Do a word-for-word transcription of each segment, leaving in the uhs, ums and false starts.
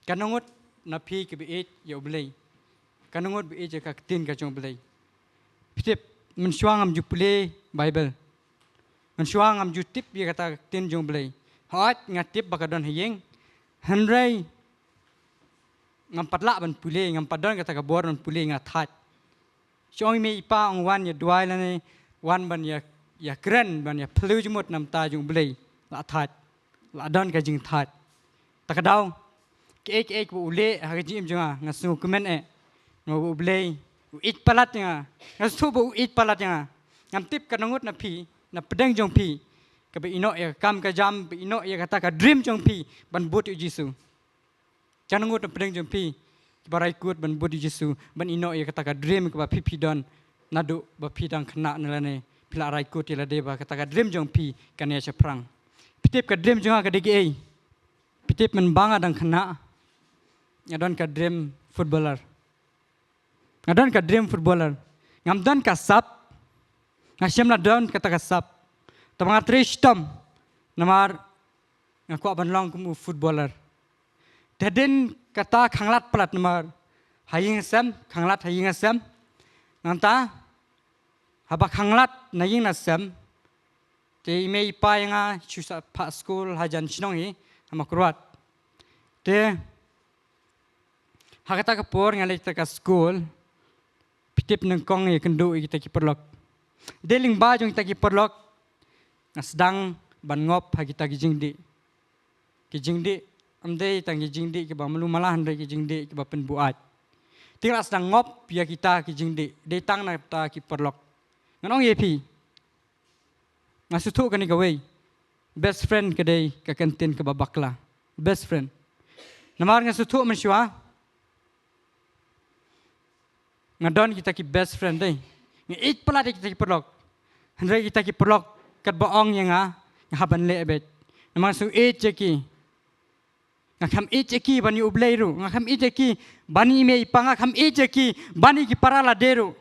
Katno ngut na phi kiba ïeit ïa U Blei? Katno ngut ba ïeit ïa ka ktien ka jong U Blei? Phi tip, mynshuwa ngam ju pule Bible. Mynshuwa ngam ju tip ïa kata ka ktien jong U Blei. Hooid, nga tip ba ka don ha ïing. Hynrei ngam pat lah ban pule, ngam pat don kata ka bor ban pule, nga thait. Shu ong i mei i pa ong wan ïa duwai lane wan ban ïa, ïa kren, ban ïa phylliew jingmut na bynta jong U Blei. La thait. La don ka jingthait. Ta ka daw, kiei kiei ba u leh ha ka jingim jong nga, nga sngewkmen eh. Namar ba U Blei u ïeit palat ïa nga. Nga sngewthuh ba u ïeit palat ïa nga. Ngam tip katno ngut na phi, na pdeng jong phi, kaba ïehnoh ïa ka kam ka jam, ba ïehnoh ïa kata ka dream jong phi ban bud ïa U Jisu. Katno ngut na pdeng jong phi kiba rai kut ban bud ïa U Jisu, ban ïehnoh ïa kata ka dream kaba phi phi don naduh ba phi dang khynnah ne lane phi la rai kut ïa lade ba kata ka dream jong phi kan ïa shaphrang. Phi tip ka dream jong nga ka dei kaei? Phi tip, mynba nga dang khynnah, nga don ka dream footballer. Nga don ka dream footballer. Ngam don ka sap. Nga shem la don kata ka sap. Tangba nga trei shitom. Namar nga kwah ban long kum u footballer. Te hadien kata khanglad palat namar ha ïing ha sem, khanglad ha ïing ha sem. Nangta haba khanglad na ïing na sem, te i mei i pa ïa nga shu sa phah skul hajan shnong hi ha Mawkyrwat. Te ha kata ka por nga leit kata ka skul, phi tip, nyngkong ïakynduh ïa kita ki paralok. Dei lyngba jong kita ki paralok nga sdang ban ngop ha kita ki jingdih. Ki jingdih, ym dei tang ki jingdih kiba malu mala hynrei ki jingdih kiba pynbuaid. Te nga la sdang ngop ïa kita ki jingdih, dei tang na kita ki paralok. Ngan ong ïa phi, nga sngewthuh kane kawei. Best friend ka dei ka kyntien kaba bakla. Best friend. Namar nga sngewthuh mynshuwa nga don kita ki best friend dei. Nga ïeit palat ïa kita ki paralok. Hynrei kita ki paralok katba ong ïa nga, nga hap ban leh beit. Namar nga sngew ïeit ïa ki. Nga kham ïeit ïa ki ban ïa U Blei ruh. Nga kham ïeit ïa ki ban ïa i mei i pa, nga kham ïeit ïa ki ban ïa ki para lade ruh.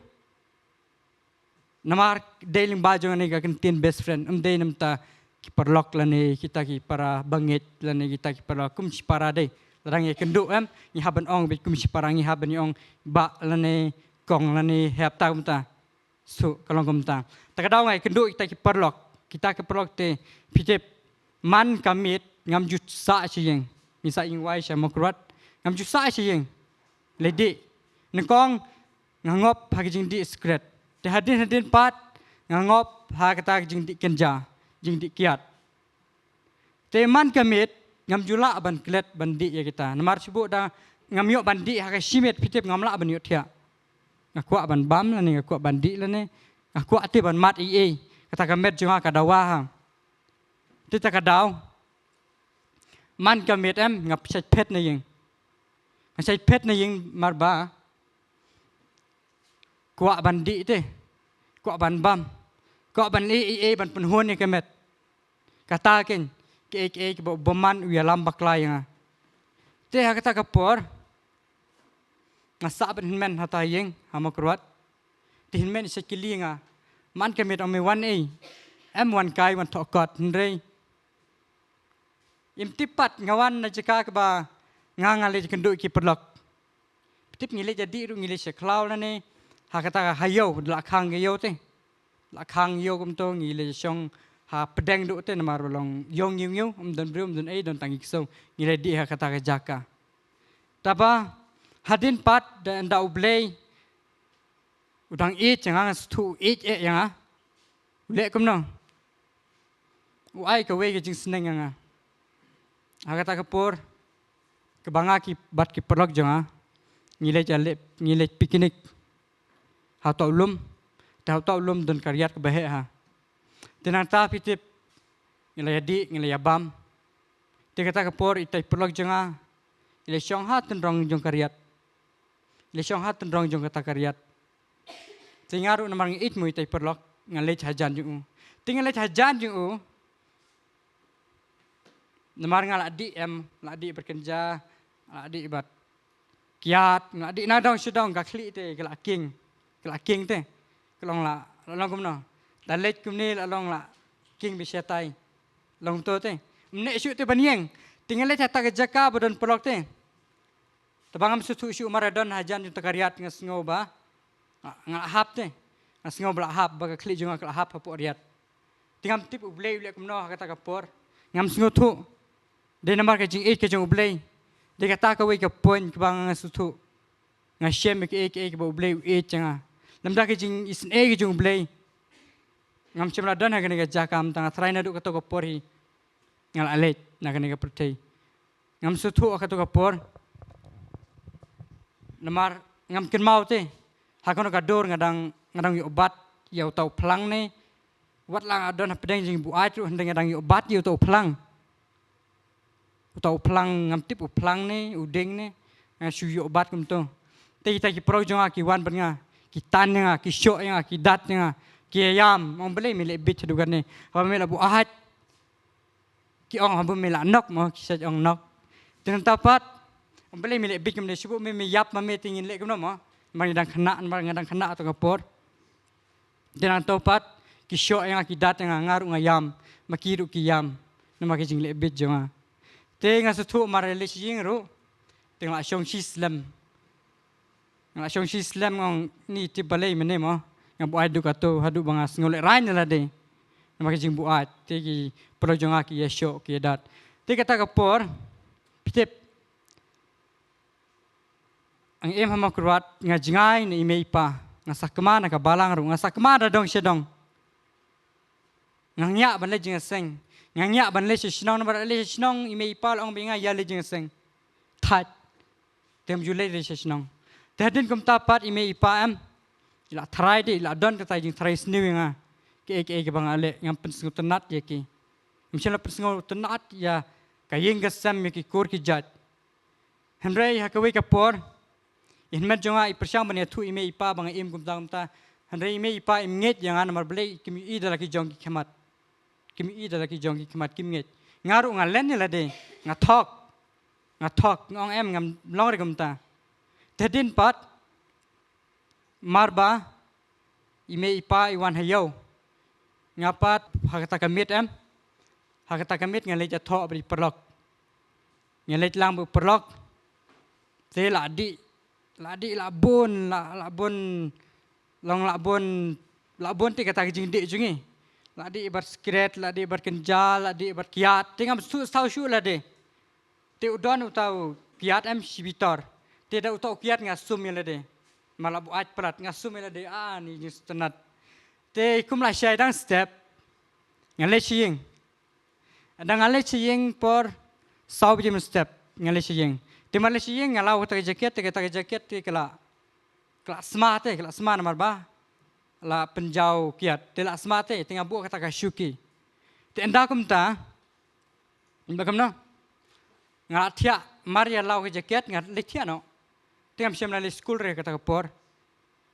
Namar dei lyngba jong kane ka kyntien best friend, ym dei namar kita ki paralok lane kita ki para bangeit lane kita ki para kum shipara dei. Lada ngi ïakynduh em, ngi hap ban ong beit kum shipara, ngi hap ban ong bah lane kong lane hep, ta kumta. Shu ka long kumta. Ta ka daw nga ïakynduh kita ki paralok. Kita ki paralok te, phi tip, man ka miet ngam ju sah sha ïing. Ngi sah ïing wai sha Mawkyrwat. Ngam ju sah sha ïing. Leit dih. Nyngkong nga ngop ha ki jingdih sikret. Te hadien hadien pat nga ngop ha kata ki jingdih kynja, jingdih kiad. Te man ka miet ngam ju lah ban klet ban dih ïa kita. Namar shu buh da ngam ïoh ban dih ha ka shi miet, phi tip, ngam lah ban ïohthiah. Nga kwah ban bam lane nga kwah ban dih lane nga kwah te ban mad ei ei. Kata ka met jong nga ka dawa ha. Te ta ka daw, man ka miet em, nga shait phet na ïing. Nga shait phet na ïing namar ba kwah ban dih te, kwah ban bam, kwah ban leh ei ei ban pynhun ïa ka met. Kata keiñ, kiei kiei kiba u bymman u ïalam bakla ïa nga. Te ha kata ka por nga sah beit hynmen hata ha ïing ha Mawkyrwat. Te hynmen i shait kylli ïa nga, man ka miet ong me wan ei? Em wan kai wan thoh kot, hynrei im tip pat nga wan na jaka kaba nga, nga leit kynduh ki paralok. Phi tip, ngi leit ïa dih ruh ngi leit sha khlaw lane ha kata ka ha ïew, da la khang ka ïew te. La khang ïew kumto, ngi leit shong ha pdeng duh te namar ba long ïew ngi ngi, ym don briew ym don ei, don tang ki ksew. Ngi leit dih ha kata ka jaka. Taba hadien pat da, da U Blei u dang ïeit ïa nga, nga sngewthuh u ïeit eh ïa nga. U leh kumno? U ai kawei ka jingsneng ïa nga. Ha kata ka por kaba nga ki bad ki paralok jong nga ngi leit ïa leh, ngi leit picnic ha uta u lum. Te ha uta u lum don ka riat kaba heh ha. Te nangta phi tip, ngi la ïa dih, ngi la ïa bam. Te kata ka por ita i paralok jong nga i la shong ha tynrong jong ka riat. I la shong ha tynrong jong kata ka riat. Te nga ruh namar nga ïeit mo ita i paralok, nga leit hajan jong u. Te nga leit hajan jong u. Namar nga la dih em, la dih bad kynja, la dih bad kiad, nga la dih nadong shadong, ka khlieh te ka la king, ka la king te. Ka long la, la long kumno? La leit kumne la long la king bad shatai. Long to te. Ym neh shuh te ban ïeng. Te nga leit hata ka jaka ba don paralok te. Te ba ngam sngewthuh shuh, mar ïa don hajan jong kata ka riat nga sngew ba nga, nga la hap te. Nga sngew ba la hap, ba ka khlieh jong nga ka la hap hapoh riat. Te ngam tip U Blei u leh kumno ha kata ka por. Ngam sngewthuh. Dei namar ka jingïeit ka jong U Blei. Dei kata kawei ka point kaba nga sngewthuh. Nga shem ïa kaei kaei kaba U Blei u ïeit ïa nga. Lymda ka jingisynei ka jong U Blei, ngam shym la don ha kane ka jaka, mynta nga tharai naduh kato ka por hi nga la leit na kane ka pyrthei. Ngam sngewthuh ha kato ka por. Namar ngam kynmaw te ha kano ka dur nga dang, nga dang ïoh bat ïa uta u phlang ne. Wat la nga don hapdeng jingbuaid ruh, hynrei nga dang ïoh bat ïa uta u phlang. Uta u phlang, ngam tip u phlang ne u dieng ne. Nga shu ïoh bat kumto. Te kita ki briew jong nga ki wan bad nga, ki tan ïa nga, ki shoh ïa nga, ki dat ïa nga, ki ïam. Ong, balei me leh beit haduh katne? Haba me la buaid, ki ong, haba me la nok mo, ki sa ong nok. Te nangta pat, ong, balei me leh beit kumne? Shu buh me, me ïap ma me, te ngin leh kumno mo? Namar nga dang khynnah, namar nga dang khynnah ha kato ka por. Te nangta pat ki shoh ïa nga, ki dat ïa nga, nga ruh nga ïam, ma ki ruh ki ïam. Namar ka jingleh beit jong nga. Te nga sngewthuh mar ïa leit sha ïing ruh, te nga la shong shi slem. Nga la shong shi slem, nga ong, ni tip balei mynne mo nga buaid haduh kato, haduh ba nga sngew lehraiñ ïa lade namar ka jingbuaid. Te ki briew jong nga ki ïa shoh, ki ïa dat. Te kata ka por, phi tip, nga im ha Mawkyrwat, nga jngai na i mei i pa. Nga sa kma na ka balang ruh, nga sa kma da dong sha dong. Nga ngiah ban leit jingïaseng, nga ngiah ban leit sha shnong, namar leit sha shnong i mei i pa la ong ba nga ïa leit jingïaseng. Thait. Te ngam ju leit re sha shnong. Te hadien kumta pat i mei i pa em, i la tharai de, i la don kata ka jingtharai sniew ïa nga. Kaei kaei kaba nga leh, ngam pynsngewtynnat ïa ki. Ngam shym la pynsngewtynnat ïa ka ïing ka sem, ïa ki kur ki jait. Hynrei ha kawei ka por, i hynmen jong nga i pyrshang ban ïathuh i mei i pa ba nga im kumta kumta. Hynrei i mei i pa im ngeit ïa nga, namar balei? Kim ïohi da la ki jong ki khmat. Kim ïohi da la ki jong ki khmat, kim ngeit. Nga ruh nga len ïa lade, nga thok. Nga thok, nga ong em, ngam long re kumta. Te hadien pat, mar ba i mei i pa i wan ha ïew, nga pat ha kata ka miet em, ha kata ka miet nga leit ïathoh bad i paralok. Nga leit lang bad u paralok. Te la dih, la dih, la bun, la, la bun, long la bun, la bun te kata ka jingdih jong ngi. La dih bad skret, la dih bad kynja, la dih bad kiad. Te ngam shu, shu, shu lade. Te u don uta u kiad em, shi bitor. Te da uta u kiad nga sum ïa lade. Mar la buaid palat nga sum ïa lade, ah, ni jingstad. Te kum la shai dang step, nga leit sha ïing. Da nga leit sha ïing por saw baje mynstep, nga leit sha ïing. Te mar leit sha ïing nga law kata ka jaket, te kata ka jaket te ka la, ka la sma te, ka la sma namar ba la pynjaw kiad. Te la sma te, te nga buh kata ka shuki. Te ynda kumta, ba kumno, nga la thiah, mar ïa law ka jaket nga leit thiah noh. Te ngam shym la leit skul re kata ka por.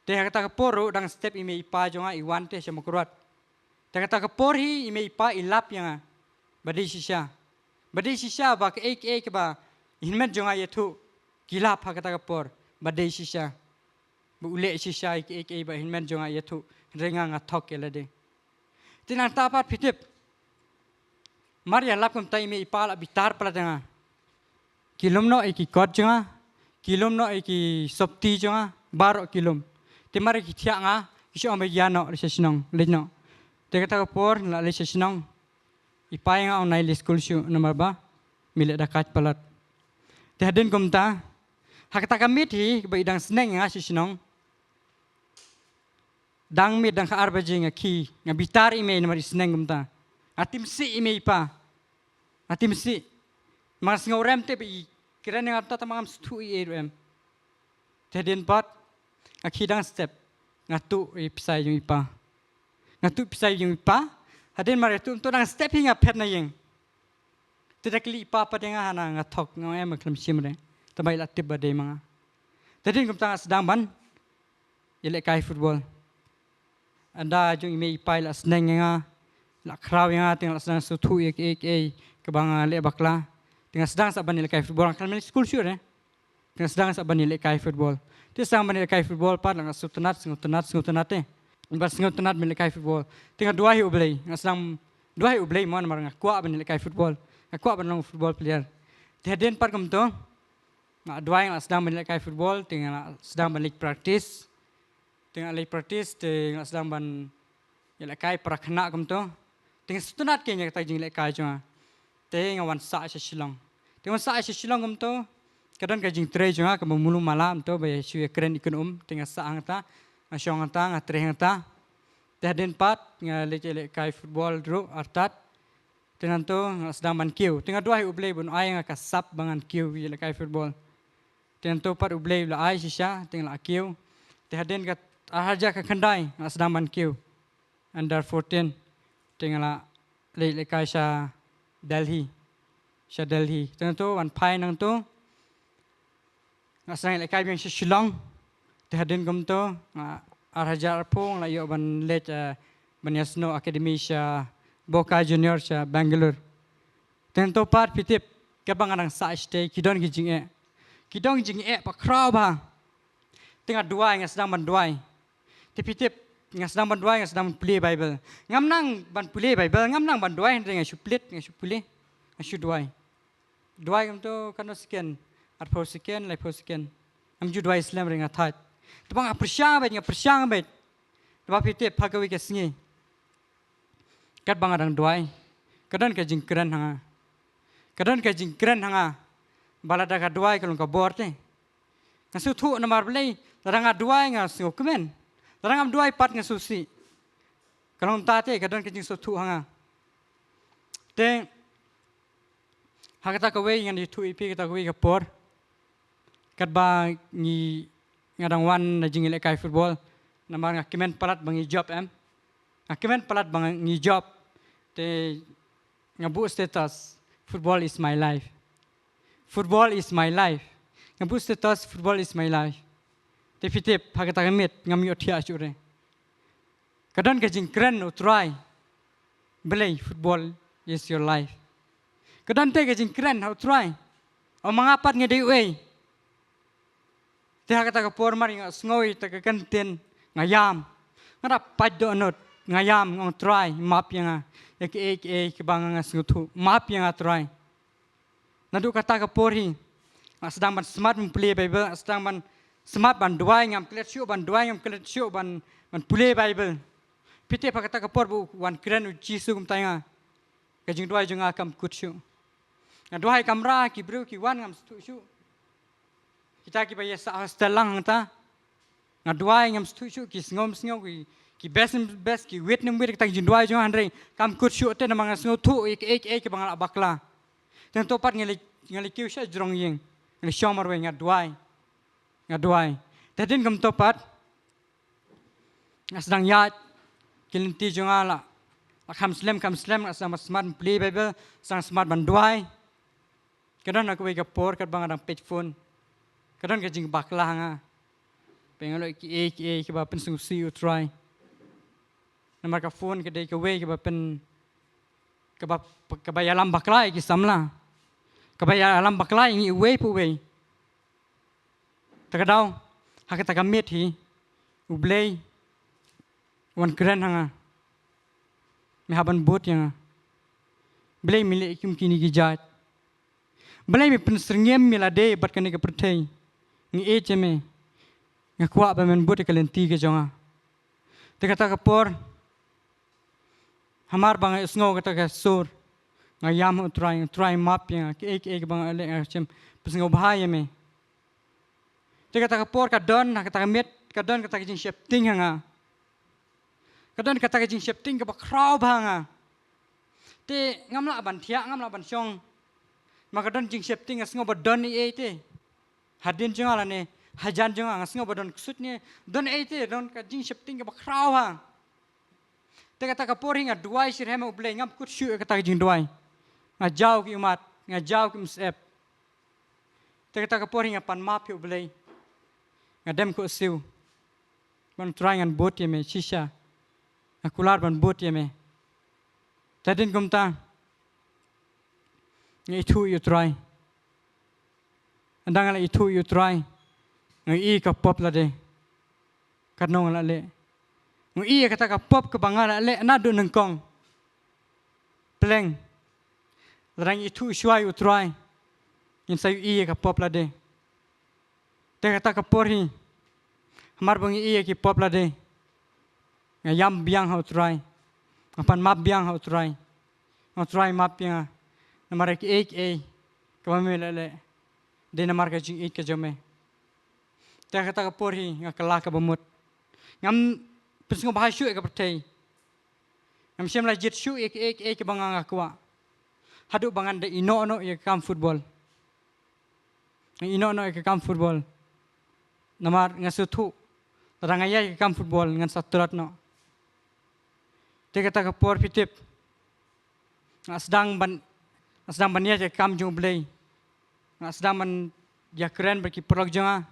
Te ha kata ka por ruh dang step i mei i pa jong nga i wan te sha Mawkyrwat. Te kata ka por hi i mei i pa i lap ïa nga ba dei shisha. Ba dei shisha ba kaei kaei kaba i hynmen jong nga ïathuh, ki lap ha kata ka por ba dei shisha. Ba u leh shisha ïa kaei kaei ba i hynmen jong nga ïathuh, hynrei nga, nga thok ïa lade. Te nangta pat phi tip, mar ïa lap kumta i mei i pa la bitar palat ïa nga. Ki lum noh ïa ki kot jong nga, ki lum noh ïa ki sopti jong nga, baroh ki lum. Te mar ïa ki thiah nga, ki shu ong ba ïa noh leit sha shnong, leit noh. Te kata ka por la leit sha shnong. I pa ïa nga ong nai leit skul shuh namar ba me leh dakait palat. Te hadien kumta, ha kata ka miet hi ba i dang sneng ïa nga sha shnong. Dang miet, dang khatar baje nga khie, nga bitar i mei namar i sneng kumta. Nga tim sih i mei i pa. Nga tim sih. Nga sngew rem te ba i kren ïa nga, tang ba ngam sngewthuh ei ei ruh em. Te hadien pat nga khie dang step, nga tuh i pisa jong i pa. Nga tuh pisa jong i pa. Hadien mar ïa tuh, tuh dang step hi nga phet na ïing. Te da kylli i pa pat ïa nga, hana nga thok, nga ong em, khlem shim re. Tang ba i la tip ba dei ma nga. Te hadien kumta nga sdang ban ïalehkai football. Ynda jong i mei i pa i la sneng ïa nga, la khraw ïa nga, te nga la sdang sngewthuh ïa kaei kaei kaba nga leh bakla. Te nga sdang sa ban ïalehkai football, nga khlem leit skul shuh re. Te nga sdang sa ban ïalehkai football. Te sdang ban ïalehkai football pat la nga sngewtynnat, sngewtynnat, sngewtynnat te. Ba sngewtynnat ban ïalehkai football. Te nga duwai ha U Blei, nga sdang duwai ha U Blei mo namar nga kwah ban ïalehkai football. Nga kwah ban long football player. Te hadien pat kumto, Nga duwai nga la sdang ban lehkai football, te nga la sdang ban leit practice. Te nga leit practice, te nga la sdang ban ïalehkai para khynnah kumto. Te nga sngewtynnat kein ïa kata ka jinglehkai jong nga. Te nga wan sah sha Shillong. Te wan sah sha Shillong kumto, ka don ka jingtrei jong nga kaba mulu mala kumto ba ïa shu ïakren i Kynum. Te nga sah hangta, nga shong hangta, nga trei hangta. Te hadien pat nga leit ïalehkai football ruh artat. Te nangto nga sdang ban kiew. Te nga duwai U Blei ban ai nga ka sap ba ngan kiew ïalehkai football. Te nangto pat U Blei u la ai shisha, te nga la kiew. Te hadien ka ar hajar khyndai nga sdang ban kiew under fourteen. Te nga la leit lehkai sha Delhi. Sha Delhi. Te nangto wan phai nangto nga sdang lehkai biang sha Shillong. Te hadien kumto, nga ar hajar arphew nga la ïoh ban leit, eh, ban ïasnoh academy sha Boca Junior sha Bangalore. Te nangto pat phi tip, katba nga dang sah shatei, ki don ki jingeh. Ki don ki jingeh bakhraw bha. Te nga duwai, nga sdang ban duwai. Te phi tip, nga sdang ban duwai, nga sdang ban pule Bible. Ngam nang ban pule Bible, ngam nang ban duwai, hynrei nga shu pule, nga shu pule, nga shu duwai. Duwai kumto katno second, arphew second, laiphew second. Ngam ju duwai slem re nga thait. Te ba nga pyrshang beit, nga pyrshang beit. Te ba phi tip ha kawei ka sngi, katba nga dang duwai, ka don ka jingkren ha nga. Ka don ka jingkren ha nga ba lada ka duwai ka long ka bor te. Nga sngewthuh namar balei, lada nga duwai nga sngewkmen. Lada ngam duwai pat nga sngewsih. Ka long kumta te, ka don ka jingsngewthuh ha nga. Te ha kata kawei ngan ïathuh ïa phi kata kawei ka por. Katba ngi, nga dang wan na jingïalehkai football. Namar nga kmen palat ba ngi jop em. Nga kmen palat ba ngi jop. Te nga buh status, "Football is my life. Football is my life." Nga buh status, "Football is my life." Te phi tip, ha kata ka miet, ngam ïohthiah shuh re. Ka don ka jingkren ha U Trai. Balei, football is your life. Ka don te ka jingkren ha U Trai. O ma nga pat nga dei uei. Te ha kata ka por mar nga sngew ïa kata ka kyntien, nga ïam. Nga da pait dohnud, nga ïam, nga ong Trai, map ïa nga. Ïa kiei kiei kiba nga, nga sngewthuh, map ïa nga Trai. Naduh kata ka por hi, nga sdang ban smat ban pule Bible, nga sdang ban smat ban duwai, ngam klet shuh ban duwai, ngam klet shuh ban, ban pule Bible. Phi tip ha kata ka por ba u wan kren U Jisu kumta ïa nga, ka jingduwai jong nga kam kut shuh. Nga duwai kamra, ki briew ki wan, ngam sngewthuh shuh. Kita kiba ïa sah hostel lang hangta. Nga duwai ngam sngewthuh shuh, ki sngew ym sngew, ki, ki best ym best, ki wit ym wit, kita ki jingduwai jong nga, hynrei kam kut shuh te namar nga sngewthuh ïa kiei kiei kiba nga la bakla. Te nangto pat nga leit, nga leit kiew sha jrong ïing. Nga leit shong marwei, nga duwai. Nga duwai. Te hadien kumto pat, nga sdang ïaid, ki lynti jong nga la, la kham slem, kham slem, nga sdang smat ban pule Bible, sdang smat ban duwai. Ka don ha kawei ka por katba nga dang peit phone, ka don ka jingbakla ha nga. Peit nga leh kiei kiei kiba pynsngewsih U Trai. Namar ka phone ka dei kawei kaba pyn, kaba, kaba ïalam bakla ïa ki samla. Kaba ïalam bakla ïa ngi uwei pa uwei. Te ka daw, ha kata ka miet hi, U Blei u wan kren ha nga. Me hap ban bud ïa nga. Balei me leh kum kine ki jait. Balei me pynsyriem ïa lade bad kane ka pyrthei. Nga ïeit ïa me. Nga kwah ba men bud ïa ka lynti ka jong nga. Te kata ka por, hamar ba nga ïohsngew kata ka sur, nga ïam ha U Trai, U Trai map ïa nga, kiei kiei kiba nga leh nga shem pynsngewbha ïa me. Te kata ka por ka don, ha kata ka miet, ka don kata ka jingsheptieng ha nga. Ka don kata ka jingsheptieng kaba khraw bha ha nga. Te ngam lah ban thiah, ngam lah ban shong. Ma ka don jingsheptieng, nga sngew ba don ei ei te. Hadien jong nga lane hajan jong nga, nga sngew ba don ksuid ne, don ei te, don ka jingsheptieng kaba khraw ha. Te kata ka por hi nga duwai shitrhem ha U Blei, ngam kut shuh ïa kata ka jingduwai. Nga jaw ki ummat, nga jaw ki umsyep. Te kata ka por hi nga pan map ïa U Blei. Nga dem ko siew. Ban Trai ngan bud ïa me shisha. Nga kular ban bud ïa me. Te hadien kumta, nga ithuh ïa U Trai. Ynda nga la ithuh ïa U Trai, nga ïohi ka pop lade. Katno nga la leh. Nga ïohi ïa kata ka pop kaba nga la leh naduh nyngkong. Pleng. Lada ngi ithuh shuwa ïa U Trai, ngin sa ïohi ïa ka pop lade. Te kata ka por hi, hamar ba nga ïohi ïa ki pop lade, nga ïam biang ha U Trai, nga pan map biang ha U Trai, nga, U Trai map ïa nga namar ïa kiei kiei kaba me leh leh, dei namar ka jingïeit ka jong me. Te kata ka por hi nga kylla kaba mut. Ngam pynsngewbha shuh ïa ka pyrthei. Ngam shym la jied shuh ïa kiei kiei kiba nga nga kwah. Haduh ba ngan da ïehnoh noh ïa ka kam football. Nga ïehnoh noh ïa ka kam football. Namar nga sngewthuh, lada nga ïaid ïa ka kam football ngan sa tlot noh. Te kata ka por phi tip, nga sdang ban, nga sdang ban ïaid ïa ka kam jong U Blei. Nga sdang ban ïakren bad ki paralok jong nga.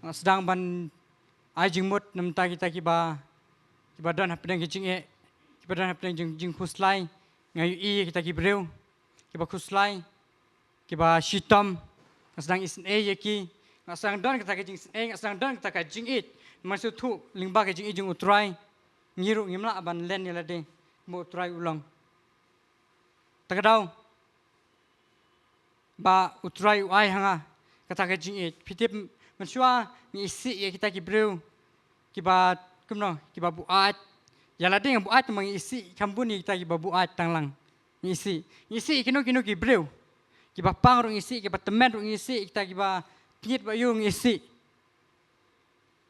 Nga sdang ban ai jingmut na bynta kita kiba, kiba don hapdeng ki jingeh, kiba don hapdeng jing, jingkhuslai. Nga ïohi ïa kita ki briew kiba khuslai, kiba shitom. Nga sdang isynei ïa ki. Nga sdang don kata ka jingsynei, nga sdang don kata ka jingïeit. Nga sngewthuh lyngba ka jingïeit jong U Trai, ngi ruh ngim lah ban len ïa lade, kumba U Trai u long. Ta ka daw ba U Trai u ai ha nga kata ka jingïeit. Phi tip, mynshuwa ngi isih ïa kita ki briew kiba, kumno, kiba buaid. Ïa lade nga buaid, tang ba ngi isih kham bun ïa kita kiba buaid tang lang. Ngi isih, ngi isih ïa kino kino ki briew. Kiba pang ruh ngi isih, kiba tymmen ruh ngi isih, kita kiba tngit ba ïu ngi isih.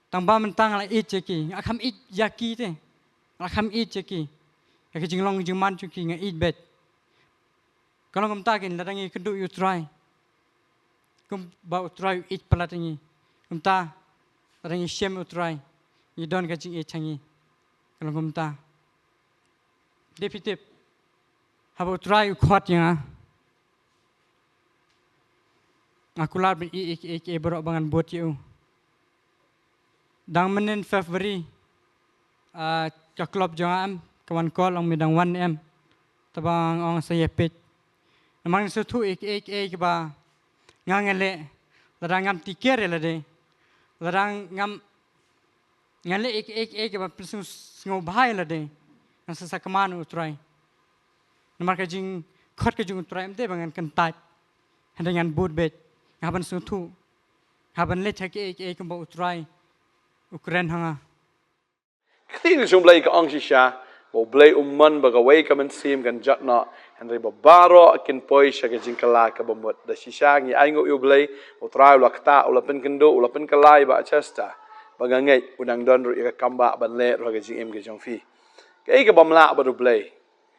Tang ba mynta nga la ïeit ïa ki, nga kham ïeit ïa ki te. Nga kham ïeit ïa ki. Ïa ka jinglong jingman jong ki nga ïeit beit. Ka long kumta keiñ lada ngi kynduh ïa U Trai, kumba U Trai u ïeit palat ïa ngi. Kumta, lada ngi shem ïa U Trai, ngi don ka jingïeit ha ngi. Ka long kumta. Dei phi tip, haba U Trai u khot ïa nga, nga kular ban ïeh ïa kiei kiei baroh ba ngan bud ïa u. Dang mynnin February, ah, ka club jong nga em ka wan call, ong me dang wan em. Te ba nga ong sa ïa peit. Namar nga sngewthuh ïa kiei kiei kiba nga, nga leh, lada ngam take care ïa lade, lada ngam, nga leh ïa kiei kiei kiba pynsngewbha ïa lade, ngan sa sakma na U Trai. Namar ka jingkhot ka jong U Trai ym dei ba ngan kyntait, hynrei ngan bud beit. Nga hap ban sngewthuh, nga hap ban leit ha kiei kiei kumba U Trai u kren ha nga. Ka ktien ka jong U Blei ka ong shisha ba U Blei um mon ba kawei ka mynsiem kan jot noh, hynrei ba baroh kin poi sha ka jingkylla kaba mut. Da shisha ngi ainguh ïa U Blei, U Trai u la ktah, u la pynkynduh, u la pynkylla ïa i Bah Chester. Ba nga ngeit u dang don ruh ïa ka kam ba ban leh ruh ha ka jingim ka jong phi. Kaei kaba ym lah bad U Blei,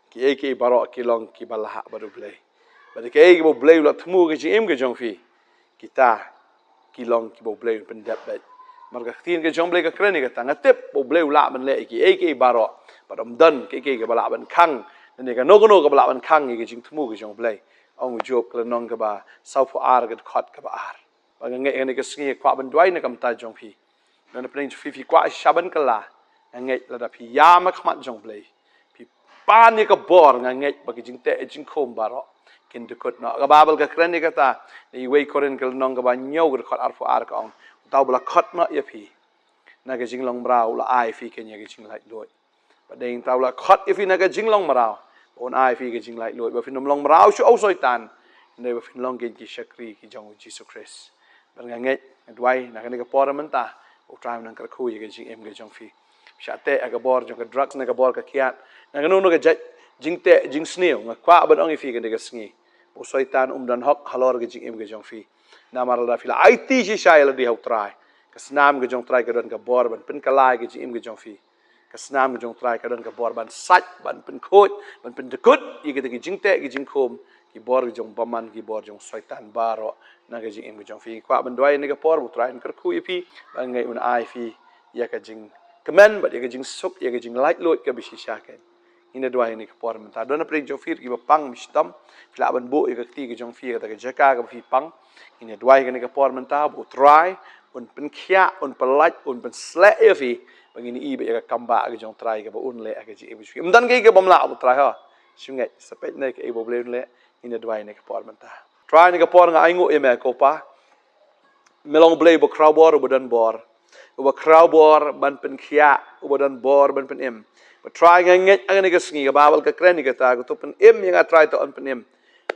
kiei kiei baroh ki long kiba lah bad U Blei. Bad kaei kaba U Blei u la thmu ha ka jingim ka jong phi, kita ki long kiba U Blei un pyndep beit. Namar ka ktien ka jong U Blei ka kren ïa kata, nga tip ba U Blei u lah ban leh ïa kiei kiei baroh. Bad ym don kiei kiei kaba lah ban khang, ne kano kano kaba lah ban khang ïa ka jingthmu ka jong U Blei. Ong u Job ka lynnong kaba sawphew ar, ka dkhot kaba ar. Ba nga ngeit ha kane ka sngi nga kwah ban duwai na ka bynta jong phi. Don hapdeng jong phi, phi kwah shisha ban kylla. Nga ngeit lada phi ïam ha khmat jong U Blei, phi pan ïa ka bor, nga ngeit ba ki jingteh jingkhum baroh kin dkut noh. Ka Baibl ka kren ïa kata, na wei Korinth ka lynnong kaba hynñiew, ka dkhot arphew ar, ka ong, uta uba la khot noh ïa phi na ka jinglong mraw u la ai ïa phi kane ka jinglaitluid. Ba dei uta u la khot ïa phi na ka jinglong mraw, ba un ai ïa phi ka jinglaitluid, ba phin ym long mraw shuh ha u Soitan, hynrei ba phin long keiñ ki shakri ki jong U Jisu Khrist. Bad nga ngeit, nga duwai na kane ka por mynta, U Trai un nang kyrkhu ïa ka jingim ka jong phi. Shah teh ha ka bor jong ka drugs ne ka bor ka kiad, na kano kano ka jait jingteh jingsniew, nga kwah ban ong ïa phi kane ka sngi, u Soitan um don hok halor ka jingim ka jong phi. Namar lada phi la aiti shisha ïa lade ha U Trai, ka snam ka jong U Trai ka don ka bor ban pynkylla ïa ka jingim ka jong phi. Ka snam ka jong U Trai ka don ka bor ban sait, ban pynkhuid, ban pyndkut ïa kita ki jingteh ki jingkhum, ki bor ki jong u bymman, ki bor jong u Soitan baroh na ka jingim ka jong phi. Kwah ban duwai ha kane ka por ba U Trai un kyrkhu ïa phi, ba nga ngeit un ai ïa phi ïa ka jingkmen bad ïa ka jingsuk, ïa ka jinglaitluid kaba shisha keiñ. Ngin ïa duwai ha kane ka por mynta. Don hapdeng jong phi ruh kiba pang, ba shitom, phi lah ban buh ïa ka kti ka jong phi ha kata ka jaka kaba phi pang. Ngin ïa duwai ha kane ka por mynta ba U Trai un pynkhiah, un pyllait, un pynsleh ïa phi, ba ngin ïohi beit ïa ka kam ba ka jong U Trai kaba un leh ha ka jingim jong phi. Ym don kaei kaba ym lah U Trai, ha. Shu ngeit, sa peit ne kaei ba U Blei un leh. Ngin ïa duwai ha kane ka por mynta. Trai, ha kane ka por nga ainguh ïa me ko Pa. Me long U Blei uba khraw bor, uba don bor, uba khraw bor ban pynkhiah, uba don bor ban pynim. Bad Trai, nga ngeit ha kane ka sngi ka Baibl ka kren ïa kata, uto u pynim ïa nga Trai, uto un pynim.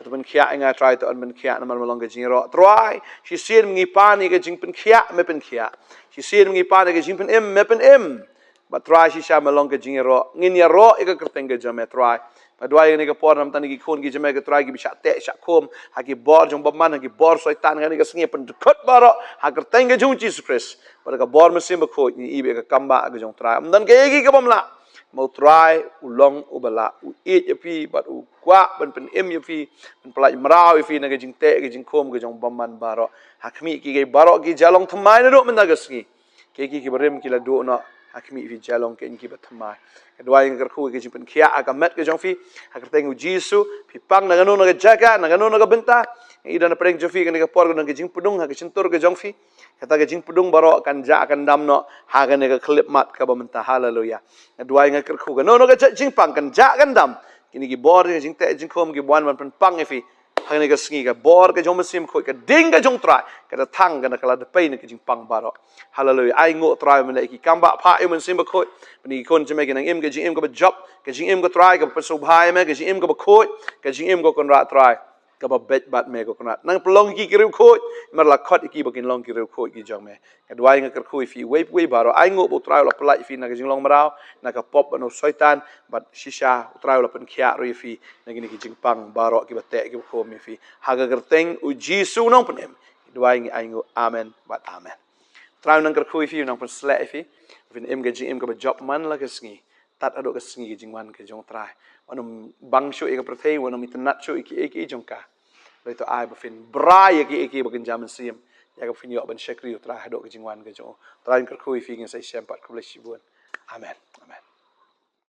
Te pynkhiah ïa nga Trai, te yn pynkhiah namar me long ka jingïaroh Trai. Shisien ngi pan ïa ka jingpynkhiah, me pynkhiah. Shisien ngi pan ïa ka jingpynim, me pynim. Bad Trai shisha me long ka jingïaroh. Ngin ïaroh ïa ka kyrteng ka jong me Trai. Nga duwai ïa kane ka por namar kine ki khun ki jong me ko Trai kiba shah teh shah khum ha ki bor jong bymman, ha ki bor Soitan, ha kane ka sngi pyndkhot baroh ha ka kyrteng ka jong Jisu Khrist. Bad ka bor Mynsiem Bakhuid ngi ïohi ba ka kam ba ka jong Trai. Ym don kaei kaei kaba ym lah. Ma u Trai u long uba lah, u ïeit ïa phi bad u kwah ban pynim ïa phi, ban pyllait mraw ïa phi na ka jingteh ka jingkhum ka jong bymman baroh. Ha khmih ki, ki baroh ki jia long thymmai naduh mynta ka sngi. Ki, ki, kiba rim ki la duh noh ha khmih phi, jia long ki, kiba thymmai. Nga duwai nga kyrkhu ïa ka jingpynkhiah ha ka met ka jong phi, ha ka kyrteng u Jisu. Phi pang na kano kano ka jaka, na kano kano ka bynta. Nga ïohi da na pdeng jong phi kane ka por ka don ka jingpdung ha ka shyntur ka jong phi. Kata ka jingpdung baroh kan jah kan dam noh ha kane ka khyllipmat kaba mynta. Haleluya. Nga duwai nga kyrkhu kano kano ka jingpang kan jah kan dam. Kine ki bor ka jingteh jingkhum kiba wan ban pynpang ïa phi. Ha kane ka sngi ka bor ka jong u Mynsiem Bakhuid, ka ding ka jong u Trai ka da thang, ka da, ka la da pei na ka jingpang baroh. Haleluya. Ai nguh Trai mynta ïa ki kam ba pha ïa u Mynsiem Bakhuid. Mynta ki khun jong me ki nang im ka jingim kaba jop, ka jingim ko Trai kaba pynsngewbha ïa me, ka jingim kaba khuid, ka jingim ko Kynrad Trai kaba beit bad me ko Kynrad. Nang pynlong ki ki riewkhuid, namar la khot ïa ki ba kin long ki riewkhuid ki jong me. Nga duwai nga kyrkhu ïa phi uwei pa uwei baroh. Ai nguh ba u Trai u la pyllait ïa phi na ka jinglong mraw, na ka pop bad na u Soitan, bad shisha u Trai u la pynkhiah ruh ïa phi na kine ki jingpang baroh kiba teh kiba khum ïa phi. Ha ka kyrteng u Jisu u nongpynim ngi duwai ngi ai nguh. Amen bad amen. U Trai u nang kyrkhu ïa phi, u nang pynshlur ïa phi. Phin im ka jingim kaba jop man la ka sngi. Tad haduh ka sngi ka jingwan ka jong u Trai. Wat nym bang shuh ïa ka pyrthei, wat nym itynnad shuh ïa kiei kiei jong ka. Hynrei to ai ba phin brai ïa kiei kiei ba kynja mynsiem, ïa kaba phin ïoh ban shakri u Trai haduh ka jingwan ka jong u. U Trai un kyrkhu ïa phi, ngin sa ïashem pat. Khublei shibun. Amen. Amen.